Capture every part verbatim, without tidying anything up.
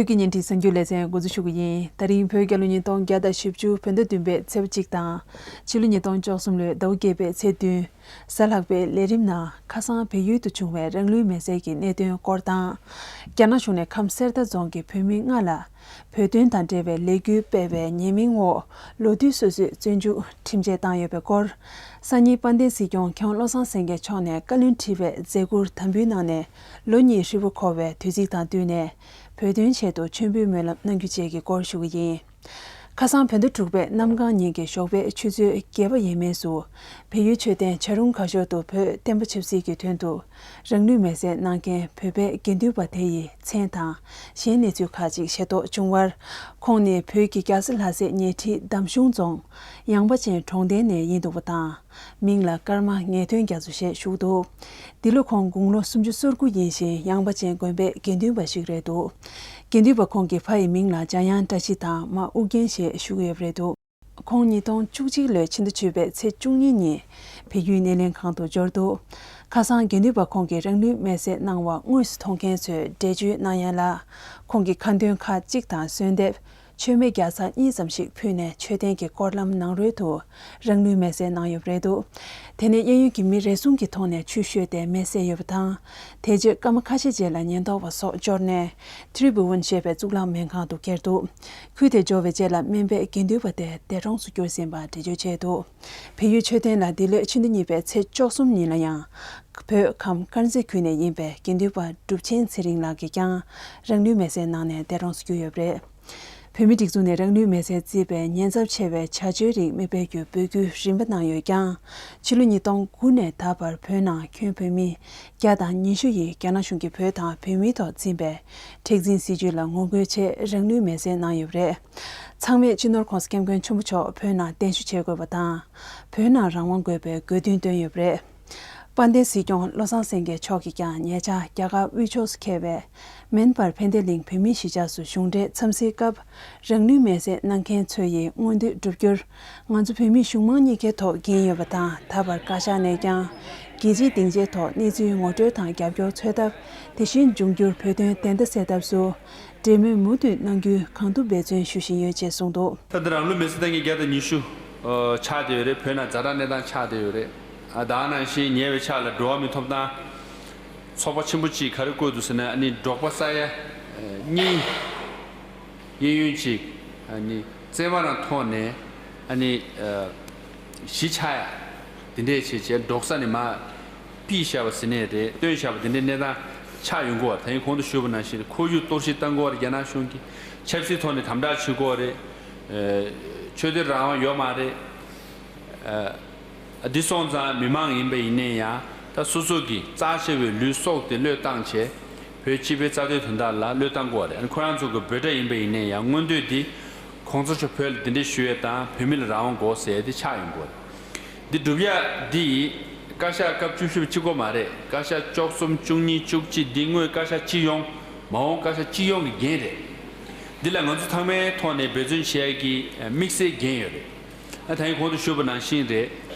བོད་ཀྱི་བརྙན་འཕྲིན་གསར་འགྱུར་ལེ་ཚན་འགོ་འཛུགས་ཞུ་གི་ཡིན། ད་རིང་བོད་རྒྱལ་ལོ་ཉིས་སྟོང་བརྒྱ་དང་བཞི་བཅུ་བོད་ཟླ་བདུན་པའི་ཚེས་པ་གཅིག་དང་། ཕྱི་ལོ་ཉིས་སྟོང་བཅུ་གསུམ་ལོའི་ཟླ་བ་བརྒྱད་པའི་ཚེས་བདུན། གཟའ་ལྷག་པའི་ལས་རིམ་ནང་ཁ་སང་བལ་ཡུལ་དུ་བྱུང་བའི་རང་ལུས་མེར་སྲེག་གི་གནད་དོན་སྐོར་དང་། རྒྱ་ནག་གཞུང་ནས་ཁམས་གསེར་རྟ་རྫོང་གི་བོད་མི་ལྔ་ལ་བོད་དོན་དང་འབྲེལ་བའི་ལས་འགུལ་སྤེལ་བའི་ཉེས་མིང་འོག་ལོ་དུས་སོ་སོའི་བཙོན་འཇུག་ཁྲིམས་ཆད་བཏང་ཡོད་པའི་སྐོར། སང་ཉིན་དཔལ་ལྡན་སྲིད་སྐྱོང་མཁས་དབང་བློ་བཟང་སེང་གེ་མཆོག་ནས་བཀའ་བློན་ཁྲི་པའི་མཛད་ཁུར་དམ་འབུལ་གནང་ནས་ལོ་གཉིས་ཧྲིལ་པོ་འཁོར་བའི་དུས་ཚིགས་དང་བསྟུན་ནས། བོད་དོན་ཆེད་དུ་མཆོད་འབུལ་སྨོན་ལམ་གནང་རྒྱུ་བཅས་ཀྱི་སྐོར་ཞུ་གི་ཡིན། ཁ་སང་བོད་ཟླ་དྲུག་པའི་གནམ་གང་ཉིན་གྱི་ཞོགས་པའི་ཆུ་ཚོད་བརྒྱད་པ་ཡས་མས་སུ། བལ་ཡུལ་མཆོད་རྟེན་བྱ་རུང་ཁ་ཤོར་དུ་བོད་བསྟན་པ་ཆབ་སྲིད་ཀྱི་དོན་དུ་རང་ལུས་མེར་སྲེག་གནང་མཁན་བོད་པའི་དགེ་འདུན་པ་དེ་ཡི་མཚན་དང་། གཞན་གནས་ཚུལ་ཁག་ཅིག་ཤེས་རྟོགས་བྱུང་བར། ཁོང་ནི་བོད་ཀྱི་རྒྱལ་ས་ལྷ་སའི་ཉེ་འཁྲིས་འདམ་གཞུང་རྫོང་ཡངས་པ་ཅན་གྲོང་རྡལ་ནས་ཡིན་འདུག་པ་དང་། མིང་ལ་ཀརྨ་ངེས་དོན་རྒྱ་མཚོ་ཞེས་ཞུགས་འདུག། འདི་ལོ་ཁོང་དགུང་ལོ་སུམ་ཅུ་སོ་དགུ་ཡིན་ཞིང་། ཡངས་པ་ཅན་དགོན་པའི་དགེ་འདུན་པ་ཞིག་རེད་འདུག། དགེ་འདུན་པ་ཁོང་གི་ཕ་ཡི་མིང་ལ་འཇམ་དབྱངས་བཀྲ་ཤིས་དང་མ་ཨུ་རྒྱན་ཞེས་ཞུ་གི་ཡོད་པ་རེད་འདུག། ཁོང་ཉིས་སྟོང་བཅུ་གཅིག་ལོའི་ཕྱི་ཟླ་བཅུ་པའི་ཚེས་བཅུ་གཉིས་ཉིན་བལ་ཡུལ་སྣེ་ལེན་ཁང་དུ་འབྱོར་འདུག། ཁ་སང་དགེ་འདུན་པ་ཁོང་གིས་རང་ལུས་མེར་སྲེག་གནང་བ་དངོས་སུ་མཐོང་མཁན་ཚོས་འགྲེལ་བརྗོད་གནང་ཡ་ལ། ཁོང་གིས་ཁ་འདོན་ཁག་ཅིག་དང་གསོལ་འདེབས། མཆོད་མེ་བརྒྱ་ཚར་གཉིས་ཙམ་ཞིག་ཕུལ་ནས་མཆོད་རྟེན་གྱི་སྐོར་ལམ་ནང་རོལ་དུ་རང་ལུས་མེར་སྲེག་གནང་ཡོད་པ་རེད་འདུག། དེ་ནས་གཡས་གཡོན་གྱི་མི་རེ་ཟུང་གི་ཐོག་ནས་ཆུ་བཤོས་ཏེ་མེ་བསད་ཡོད་པ་དང་། དེ་རྗེས་སྐར་མ་ཁ་ཤས་རྗེས་ལ་ཉེན་རྟོག་པ་སོགས་འབྱོར་ནས་ཐི་རི་བུ་ཝན་ཞེས་པའི་གཙུག་ལག་སྨན་ཁང་དུ་བསྐྱལ་འདུག། ཁུལ་དེར་འབྱོར་བའི་རྗེས་ལ་སྨན་པས་དགེ་འདུན་པ་དེ་འདས་གྲོངས་སུ་གྱུར་ཟིན་པ་འགྲེལ་བརྗོད་བྱས་འདུག། བལ་ཡུལ་མཆོད་རྟེན་ལ་འདི་ལོའི་ཕྱི་ཟླ་གཉིས་པའི་ཚེས་བཅུ་གསུམ་ཉིན་ལ་ཡང་། བོད་ཁམས་དཀར་མཛེས་ཁུལ་ནས་ཡིན་པའི་དགེ་འདུན་པ་གྲུབ་ཆེན་ཚེ་རིང་ལགས་ཀྱིས་ཀྱང་རང་ལུས་མེར་སྲེག་གནང་ནས་འདས་གྲོངས་སུ་གྱུར་ཡོད་པ་རེད། བོད་མིའི་སྒྲིག་འཛུགས་ནས་རང་ལུས་མེར་སྲེག་བརྩིས་པའི་ཉེན་ཚབས་ཆེ་བའི་བྱ་སྤྱོད་རིགས་མི་སྤེལ་རྒྱུའི་འབོད་སྐུལ་རིམ་པ་གནང་ཡོད་ཀྱང་། ཕྱི་ལོ་ཉིས་སྟོང་དགུ་ནས་ད་བར་བོད་ནང་ཁྱོན་བོད་མི་བརྒྱ་དང་ཉི་ཤུ་ཡིས་རྒྱ་ནག་གཞུང་གིས་བོད་དང་བོད་མིའི་ཐོག་འཛིན་པའི་མཁྲེགས་འཛིན་སྲིད་བྱུས་ལ་ངོ་རྒོལ་ཆེད་རང་ལུས་མེར་སྲེག་གནང་ཡོད་པ་རེད། ཚང་མས་སྤྱི་ནོར་༸གོང་ས་༸སྐྱབས་མགོན་ཆེན་པོ་མཆོག་བོད་ནང་གདན་ཞུ་བྱེད་དགོས་པ་དང་། བོད་ནང་རང་དབང་དགོས་པའི་དགོས་འདུན་བཏོན་ཡོད་པ་རེད། དཔལ་ལྡན་སྲིད་སྐྱོང་བློ་བཟང་སེང་གེ་མཆོག་གིས་ཀྱང་ཉེ་ཆར་རྒྱ་གར་དབུས་ཕྱོགས་སུ་འཁེལ་བའི་མེན་པར་ཕན་བདེ་གླིང་བོད་མིའི་གཞིས་ཆགས་སུ་གཞུང་འབྲེལ་འཚམས་གཟིགས་སྐབས། རང་ལུས་མེར་སྲེག་གནང་མཁན་ཚོ་ཡི་མངོན་འདོད་བསྒྲུབ་རྒྱུར། ང་ཚོ་བོད་མི་གཞུང་མང་གཉིས་ཀའི་ཐོག་འགན་ཡོད་པ་དང་། ད་བར་བཀའ་ཤག་ནས་ཀྱང་རྒྱལ་སྤྱིའི་སྡིངས་ཆའི་ཐོག་གནས་ཚུལ་ངོ་སྤྲོད་དང་རྒྱབ་སྐྱོར་འཚོལ་ཐབས། དེ་བཞིན་འབྱུང་འགྱུར་བོད་དོན་བདེན་མཐའ་གསལ་ཐབས་སུ་འབྲེལ་མོལ་མུ་མཐུད་གནང་རྒྱུའི་གང་ཐུབ་འབད་བརྩོན་ཞུ་བཞིན་ཡོད་ཅེས་གསུངས་འདུག། ད་ལྟ་རང་ལུས་མེར་སྲེག་བཏང་མཁན་བརྒྱ་དང་ཉི་ཤུ་ཆགས་བསྡད་ཡོད་རེད། བོད་ནང་ཛ་དྲག་གནས་སྟངས་ཆགས་བསྡད་ཡོད་རེད། ཨ་ད་ག་ནང་བཞིན་ཉེ་བའི་ཆར་ལ་འགྲོ་བ་མིའི་ཐོབ་ཐང་ཚོགས་པ་ཆེན་པོ་གཅིག་ག་རེ་བཀོད་འདུག་ཟེར་ན། ཨ་ནི་འབྲོག་པ་ས་ཡ་གཉིས། གཡས་གཡོན་གཅིག། ཨ་ནི་བཙན་དབང་རང་ཐོག་ནས་ཨ་ནི་གཞིས་ཆགས་ཡ་དེ་འདྲས་བྱས་བྱས་འབྲོག་ས་ནས་མར་ཕུད་བཞག་པ་ཟེར་ནའི་རེད། བཏོན་བཞག་པ་དེ་འདྲའི་གནས་སྟངས་ཆགས་ཡོང་གི་ཡོད་རེད། ད་ཡིན་གོང་དུ་ཞུས་པ་ནང་བཞིན་ཁོར་ཡུག་གཏོར་བཤིག་བཏང་གི་ཡོད་རེད། རྒྱ་ནག་གཞུང་གིས་ཆབ་སྲིད་ཐོག་ནས་དམ་དྲག་བྱེད་ཀྱི་ཡོད་རེད། ཆོས་དད་རང་དབང་ཡོད་མ་རེད། འདི་སོང་ཙང་མི་མང་ཡིན་པ་ཡིན་ནའི་ཡང་། ད་སོ་སོ་གི་རྩ་ཆེ་བའི་ལུས་སྲོག་དེ་བློས་བཏང་བྱས། བོད་སྤྱི་པའི་རྩ་དོན་དོན་དག་ལ་བློས་བཏང་དགོས་པ་རེད། ཁོ་རང་ཚོ་གི་འབོད་སྒྲ་ཡིན་པ་ཡིན་ནའི་ཡང་། མངོན་འདོད་འདི་གོང་ས་མཆོག་བོད་ལ་འདི་འདྲས་ཞུ་ཡས་དང་། བོད་མི་ལ་རང་དབང་དགོས་ཟེར་ཡས་དེ་ཆགས་ཡོང་གི་ཡོད་རེད། འདི་སྒྲུབ་ཡ་འདི་བཀའ་ཤག་སྐབས་བཅུ་བཞི་པ་གཅིག་པོ་མ་རེད། བཀའ་ཤག་བཅུ་གསུམ་བཅུ་གཉིས་བཅུ་གཅིག་འདི་དངོས་བཀའ་ཤག་སྤྱི་ཡོངས། མ་འོངས་བཀའ་ཤག་སྤྱི་ཡོངས་ཀྱི་འགན་རེད། འདི་ལ་ང་ཚོ་ཚང་མའི་ཐོག་ནས་འབད་བརྩོན་བྱེད་ཡ་གི་དམིགས་བསལ་འགན་ཡོད་རེད། ཨ་ད་ཡིན་གོང་དུ་ཞུས་པ་ནང་བཞིན་རེད།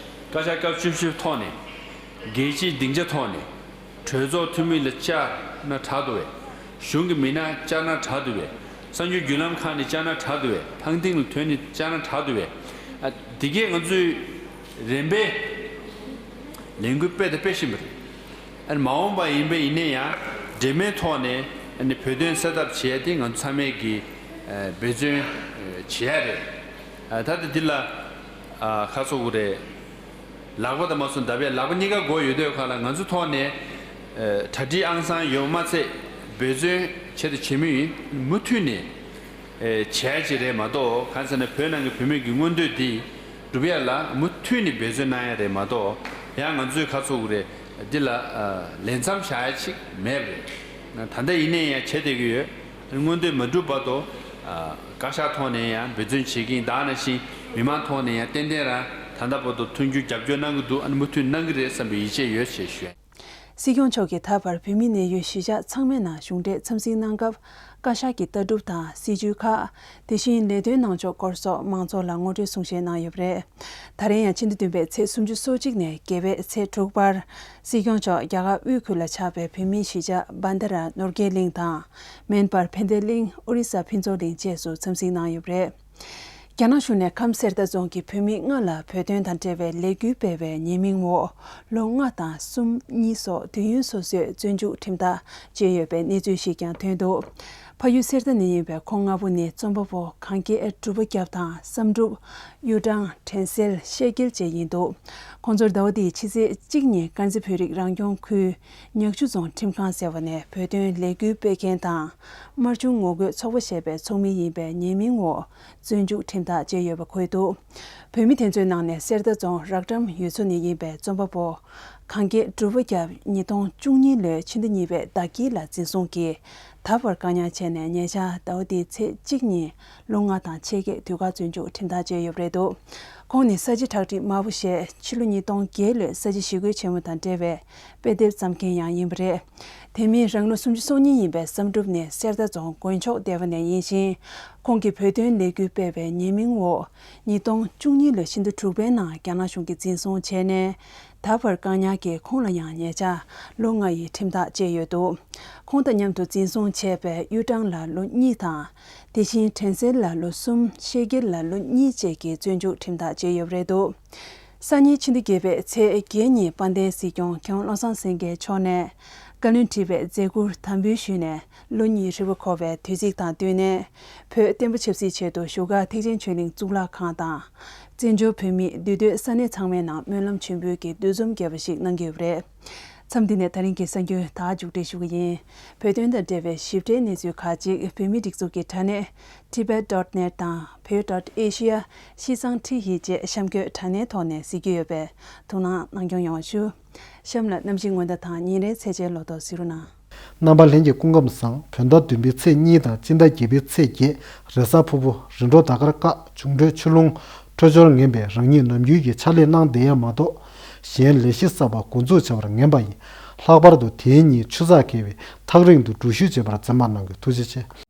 བཀའ་ཤག་སྐབས་བཅུ་བཞི་པའི་ཐོག་ནས། རྒྱལ་སྤྱིའི་སྡིངས་ཆ་ཐོག་ནས། གྲོས་ཚོགས་འཐུས་མི་ལ་བཅར་ན་དྲག་འདུག་བས། གཞུང་གི་མི་སྣ་བཅར་ན་དྲག་འདུག་བས། གསར་འགྱུར་བརྒྱུད་ལམ་ཁག་ནས་བཅར་ན་དྲག་འདུག་བས། ཐང་སྟེང་ལ་ཐོན་ནས་བཅར་ན་དྲག་འདུག་བས། ཨ་འདི་གས་ང་ཚོས་རིམ་པས་ལས་འགུལ་སྤེལ་དང་སྤེལ་བཞིན་པ་རེད། ཨ་ནི་མ་འོངས་པ་ཡིན་པ་ཡིན་ནའི་ཡང་འབྲེལ་མོལ་ཐོག་ནས་ཨ་ནི་བོད་དོན་སེལ་ཐབས་བྱེད་ཡ་དེ་ང་ཚོ་ཚང་མས་ཀྱི་ཨ་འབད་བརྩོན་ཨ་བྱེད་ཡ་རེད། ཨ་ད་ལྟ་འདི་ལ་ཨ་ཁ་སོ་གུ་རེད། ལག་པ་དང་མ་སོང་ད་བས་ལག་པ་གཉིས་ཀ་མགོ་ཡོད་དུས་ཁ་ལ་ང་ཚོ་ཐོག་ནས་ཨ་གྲ་སྒྲིག་ཨང་སང་ཡོད་མ་ཚད་འབད་བརྩོན་བྱེད་དང་བྱེད་མུས་ཡིན། མུ་མཐུད་ནས་ཨ་བྱེད་ཡ་ཅིག་རེད་མ་གཏོགས། གང་ཟེར་ན་བོད་ནང་གི་བོད་མི་གི་མངོན་འདོད་འདི་སྒྲུབ་ཡ་ལ་མུ་མཐུད་ནས་འབད་བརྩོན་གནང་ཡ་རེད་མ་གཏོགས། ཡང་ང་ཚོའི་ཁ་ཚུགས་རེད། འདི་ལ་ཨ་ལས་མཚམས་བཞག་ཡ་ཅིག་མེད་པ་རེད། ད་ལྟ་ཡིན་ནའི་ཡང་བྱེད་བསྡད་ཀྱི་ཡོད། མངོན་འདོད་མ་འགྲུབ་བར་དུ་ཨ་བཀའ་ཤག་ཐོག་ནས་ཡང་འབད་བརྩོན་བྱེད་ཀྱི་ཡིན། ད་ནང་བཞིན་མི་མང་ཐོག་ནས་ཡང་ཏན་ཏན་རང་ད་ལྟ་བར་དུ་མཐུན་འགྱུར་རྒྱབ་སྐྱོར་གནང་གི་འདུག། ཨ་ནི་མུ་མཐུད་གནང་གི་རེད་བསམ་པའི་ཡིད་ཆེས་ཡོད་ཅེས་ཞུ། སྲིད་སྐྱོང་མཆོག་གིས་ད་བར་བོད་མིའི་གནད་ཡོད་གཞིས་ཆགས་ཚང་མའི་ནང་གཞུང་འབྲེལ་འཚམས་གཟིགས་གནང་སྐབས། བཀའ་ཤག་གི་ལྟ་གྲུབ་དང་སྲིད་བྱུས་ཁག་དེ་བཞིན་ལས་དོན་གནང་ཕྱོགས་སྐོར་སོགས་མང་ཚོགས་ལ་ངོ་སྤྲོད་གསུང་བཤད་གནང་ཡོད་པ་རེད། ད་རིང་ཡང་ཕྱི་ཟླ་བདུན་པའི་ཚེས་སོ་གཅིག་ནས་བརྒྱད་པའི་ཚེས་དྲུག་བར། སྲིད་སྐྱོང་མཆོག་རྒྱ་གར་དབུས་ཁུལ་ལ་ཆགས་པའི་བོད་མིའི་གཞིས་ཆགས་བྷན་དྷ་ར་ནོར་རྒྱས་གླིང་དང་། མན་སྤར་ཕན་བདེ་གླིང་ཨོ་རི་ས་ཕུན་ཚོགས་གླིང་བཅས་སུ་འཚམས་གཟིགས་གནང་ཡོད་པ་རེད། རྒྱ་ནག་གཞུང་ནས་ཁམས་གསེར་རྟ་རྫོང་གི་བོད་མི་ལྔ་ལ་བོད་དོན་དང་འབྲེལ་བའི་ལས་འགུལ་སྤེལ་བའི་ཉེས་མིང་འོག་ལོ་ལྔ་དང་གསུམ་གཉིས་སོགས་དུས་ཡུན་སོ་སོའི་བཙོན་འཇུག་ཁྲིམས་ཐག་བཅད་ཡོད་པའི་གནས་ཚུལ་ཞིག་ཀྱང་ཐོན་འདུག་ཕ་ཡུལ་གསེར་རྟ་ནས་ཡིན་པའི་ཁོང་ལྔ་པོ་ནི་རྩོམ་པ་པོ་གངས་སྐྱེས་གྲུབ་པ་སྐྱབས་དང་བསམ་གྲུབ། གཡུ་སྦྲང་། དྲན་གསལ། ཤེས་རྒྱལ་བཅས་ཡིན་འདུག་ཁོང་ཚོར་ཟླ་བ་འདིའི་ཕྱི་ཚེས་གཅིག་ཉིན་དཀར་མཛེས་བོད་རིགས་རང་སྐྱོང་ཁུལ་ཉག་ཆུ་རྫོང་ཁྲིམས་ཁང་ཟེར་བ་ནས་བོད་དོན་ལས་འགུལ་སྤེལ་མཁན་དང་། དམར་ཆུང་ངོ་རྒོལ་ཚོགས་པ་ཞེས་པའི་ཚོགས་མི་ཡིན་པའི་ཉེས་མིང་འོག་བཙོན་འཇུག་ཁྲིམས་ཐག་བཅད་ཡོད་པ་འཁོད་འདུག་བོད་མི་དེ་ཚོའི་ནང་ནས་གསེར་རྟ་རྫོང་རག་ཀྲམ་ཡུལ་ཚོ་ནས་ཡིན་པའི་རྩོམ་པ་པོ་གངས་སྐྱེས་གྲུབ་པ་སྐྱབས་ཉིས་སྟོང་བཅུ་གཉིས་ལོའི་ཕྱི་ཟླ་གཉིས་པའི་ཟླ་དཀྱིལ་ལ་འཛིན་བཟུང་གིས་ད་བར་བཀག་ཉར་བྱས་ནས་ཉེ་ཆར་ཟླ་བ་འདིའི་ཚེས་གཅིག་ཉིན་ལོ་ལྔ་དང་ཕྱེད་ཀའི་དུས་བཀག་བཙོན་འཇུག་ཁྲིམས་ཐག་བཅད་ཡོད་པ་རེད་འདུག་ཁོང་ནི་ས་བྱི་ཁྲག་ཁྲིག་དམར་པོ་ཞེས་ཕྱི་ལོ་ཉིས་སྟོང་བརྒྱད་ལོའི་ས་བྱི་ཞི་རྒོལ་ཆེན་མོ་དང་འབྲེལ་བའི་དཔེ་དེབ་བརྩམས་མཁན་ཡང་ཡིན་པ་རེད། དེ་མིན་རང་ལོ་སུམ་ཅུ་སོ་གཉིས་ཡིན་པའི་བསམ་གྲུབ་ནི་གསེར་རྟ་རྫོང་དཀོན་མཆོག་སྡེ་བ་ནས་ཡིན་ཞིང་། ཁོང་གིས་བོད་དོན་ལས་འགུལ་སྤེལ་བའི་ཉེས་མིང་འོག་ཉིས་སྟོང་བཅུ་གཉིས་ལོའི་ཕྱི་ཟླ་དྲུག་པའི་ནང་རྒྱ་ནག་གཞུང་གིས་འཛིན་བཟུང་བྱས་ནས། ད་བར་བཀག་ཉར་གྱིས་ཁོང་ལ་ཡང་ཉེ་ཆར་ལོ་ལྔ་ཡི་ཁྲིམས་ཐག་བཅད་ཡོད་འདུག་ཁོང་དང་མཉམ་དུ་འཛིན་བཟུང་བྱས་པའི་གཡུ་སྦྲང་ལ་ལོ་གཉིས་དང་། དེ་བཞིན་དྲན་གསལ་ལ་ལོ་གསུམ། ཤེས་རྒྱལ་ལ་ལོ་གཉིས་བཅས་ཀྱི་བཙོན་འཇུག་ཁྲིམས་ཐག་བཅད་ཡོད་པ་རེད་འདུག་སང་ཉིན་ཕྱི་ཟླ་བརྒྱད་པའི་ཚེས་བརྒྱད་ཉིན་དཔལ་ལྡན་སྲིད་སྐྱོང་མཁས་དབང་བློ་བཟང་སེང་གེ་མཆོག་ནས་བཀའ་བློན་ཁྲི་པའི་མཛད་ཁུར་དམ་འབུལ་ཞུས་ནས། ལོ་གཉིས་རིང་པོ་འཁོར་བའི་དུས་ཚིགས་དང་བསྟུན་ནས། བོད་བསྟན་པ་ཆབ་སྲིད་ཆེད་དུ་བཞུགས་སྒར་ཐེག་ཆེན་ཆོས་གླིང་གཙུག་ལག་ཁང་དང་། བཙན་བྱོལ་བོད་མིའི་འདུས་སྡོད་ས་གནས་ཚང་མའི་ནང་སྨོན་ལམ་མཆོད་འབུལ་གྱི་འདུ་འཛོམས་རྒྱས་པ་ཞིག་གནང་གི་ཡོད་པ་རེད། མཚམས་འདི་ནས་ད་རིང་གི་གསར་འགྱུར་དག་མཇུག་སྒྲིལ་ཞུ་གི་ཡིན། བོད་དོན་དང་འབྲེལ་བའི་ཞིབ་ཕྲའི་གནས་ཚུལ་ཁག་ཅིག་བོད་མིའི་སྒྲིག་འཛུགས་ཀྱི་དྲ་གནས་tibet dot net དང་བོད་dot asia ཤིས་ཚང་ཁྲི་ཡི་བཅས་གཤམ་འཁོད་དྲ་གནས་ཐོག་ནས་གཟིགས་རྒྱུ་ཡོད་པས་ཐུགས་སྣང་གནང་སྐྱོང་ཡོང་བ་ཞུ། གཤམ་ལ་གནམ་གཤིས་སྔོན་བརྡ་དང་ཉིན་རེའི་ཚེས་ཆའི་ལོ་ཐོ་གཟིགས་རོགས་གནང་། རྣམ་པ་ལྷན་རྒྱས་སྐུ་ཁམས་བཟང་། བོད་ཟླ་བདུན་པའི་ཚེས་གཉིས་དང་སྤྱི་ཟླ་བརྒྱད་པའི་ཚེས་བརྒྱད། རེས་གཟའ་ཕུར་བུ། རི་འབྲོག་ཟླ་སྐར་ཀ། འབྱུང་འཕྲོད་ཆུ་ཀླུང་། འཕྲོད་སྦྱོར་ངན་པས་རང་ཉིད་ནམ་རྒྱུན་གྱི་ཕྱག་ལས་གནང་བསྡད་ཡ་མ་གཏོགས། གཞན་ལས་གཞི་གསར་པ་འགོ་འཛུགས་བྱ་བར་ངན་པ་ཡིན། ལྷག་པར་དུ་དེའི་ཉིན་ཆུ་ཚགས་འཁེལ་བས་ཐག་རིང་དུ་འགྲུལ་བཞུད་བྱེད་པར་འཛེམ་པ་གནང་དགོས། ཐུགས་རྗེ་ཆེ།